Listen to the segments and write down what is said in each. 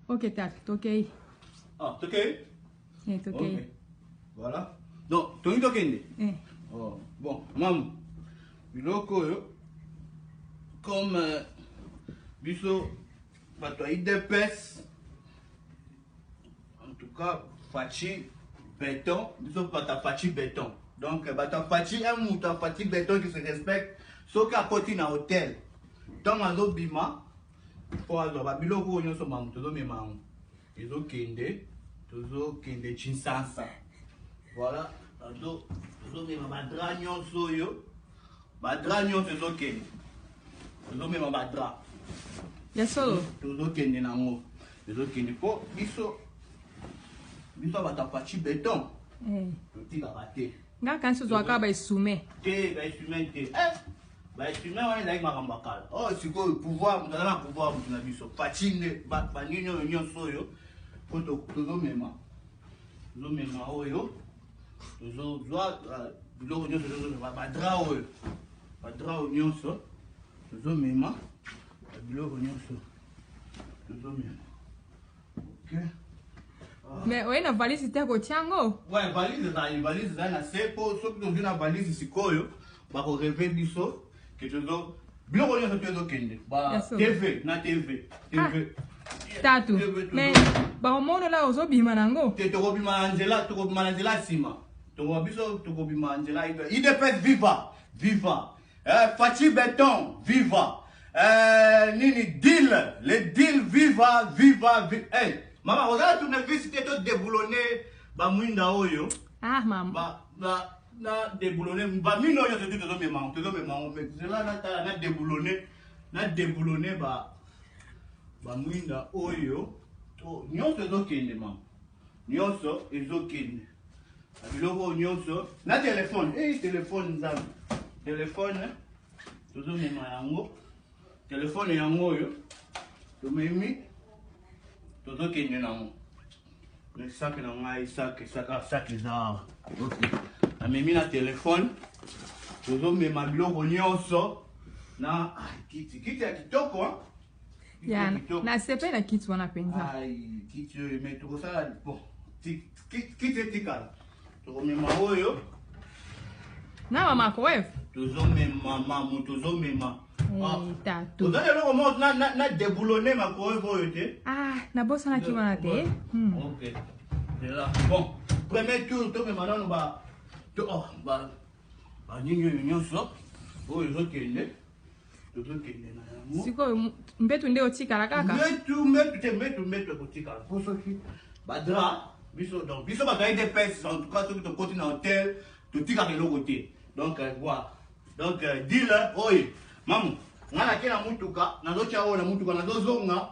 Ok tata, tokei. Ah, tokei? Eh, tokei. Okay. Voilà. Donc, tolingi tokende? Eh. Oh, bon, mamu. Biloko oyo comme euh, biso bato ya UDPS en tout cas Fatshi béton biso bato ya Fatshi béton donc bato ya Fatshi un moto ya Fatshi béton qui se respecte soki akoti na hôtel ntango azobima mpo azwa babiloko oyo nyonso mamu tozomema yango ezokende tozokende Kinshasa voilà tozomema badraps nyonso oyo badraps nyonso ezokende tozomema badraps Ya solo. Tozokende nango ezokende mpo biso biso bato ya Fatshi béton Eh. totikaka te. Nga kanisi ozwaka baesume. Te, baesume te. Baesume wana ezalaki makambo ya kala. Oyo sikoyo pouvoir, moto aza na pouvoir, moto na biso Fatshi nde banini oyo nyonso oyo mpo tozomema tozomema oyo tozozwa biloko nyonso tozomema badraps oyo badraps oyo nyonso tozomema biloko nyonso tozomema. Ok. Mais oye na valise te kotia yango? Ouais, valise ezali, valise ezali na se mpo soki tozwi na valise sikoyo bakorêver biso ke tozo biloko nyonso to ezokende ba Ya solo. TV na TV TV. Tatu. TV. Mais bakomonela ozobima nango. Te, tokobima na nzela, tokobima na nzela nsima. Tokobima biso, tokobima na nzela. UDPS viva, viva! Fatshi béton viva! Nini deal, le deal, viva, viva vi hey, mama ozala tournevis te to déboulonner bamwinda oyo. Ah mama. Ba, ba, na déboulonner bamino oyo nyonso tozomema yango, tozomema yango mais nzela natala na déboulonner na déboulonner ba bamwinda oyo to nyonso ezokende mama, nyonso ezokende biloko oyo nyonso na telefone. Ei, telefone, nzambe, telefone tozomema yango, telefone yango oyo tomemi tozokende nango. Sac na ngai, sac, sac, ah, sac eza awa. Ok, namemi na telefone, tozomema biloko nyonso na ah, kiti, kiti ya kitoko hein? Kiti Ya ya kitoko. Nasepe na kiti wana mpenza. Ai, kiti oyo me tokosala bon kiti etikala tokomema oyo. Na bamicrowave. Tozomema mamu, tozomema. Ah, Eh, tatu. Ozali eloko moko na déboulonner microwave oyo te? Ah, nabosanaki wana te. Ok, c'est là. Bon, premier tour tomema nano ba to, oh, ba banini oyo nyonso oyo ezokende, tozokende na yango. Sikoyo mbetu nde otikala kaka? Mbetu, mbetu te, mbetu, mbetu ekotikala mpo soki badraps biso donc biso bato ya UDPS en tout cas soki tokoti na hotel totikaka eloko te. Donc voilà, donc deal oyo mamu ngai nake na mutuka nazotia oyo na mutuka nazozonga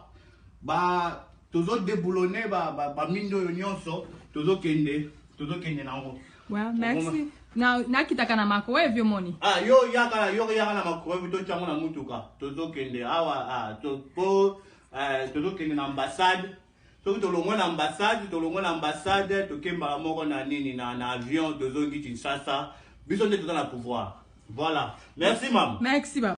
ba tozodéboulonner bamindo oyo nyonso tozokende tozokende nango. Well, merci. Na nakitaka na microwave omoni. Ah, yo yaka, yo yaka na microwave totiango na mutuka tozokende awa ah, to, po tozokende na ambassade. Soki tolongwe na ambassade, tolongwe na ambassade tokembaka moko na nini na avion tozongi Kinshasa. Biso nde toza na pouvoir. Voilà, merci mama. Merci baba.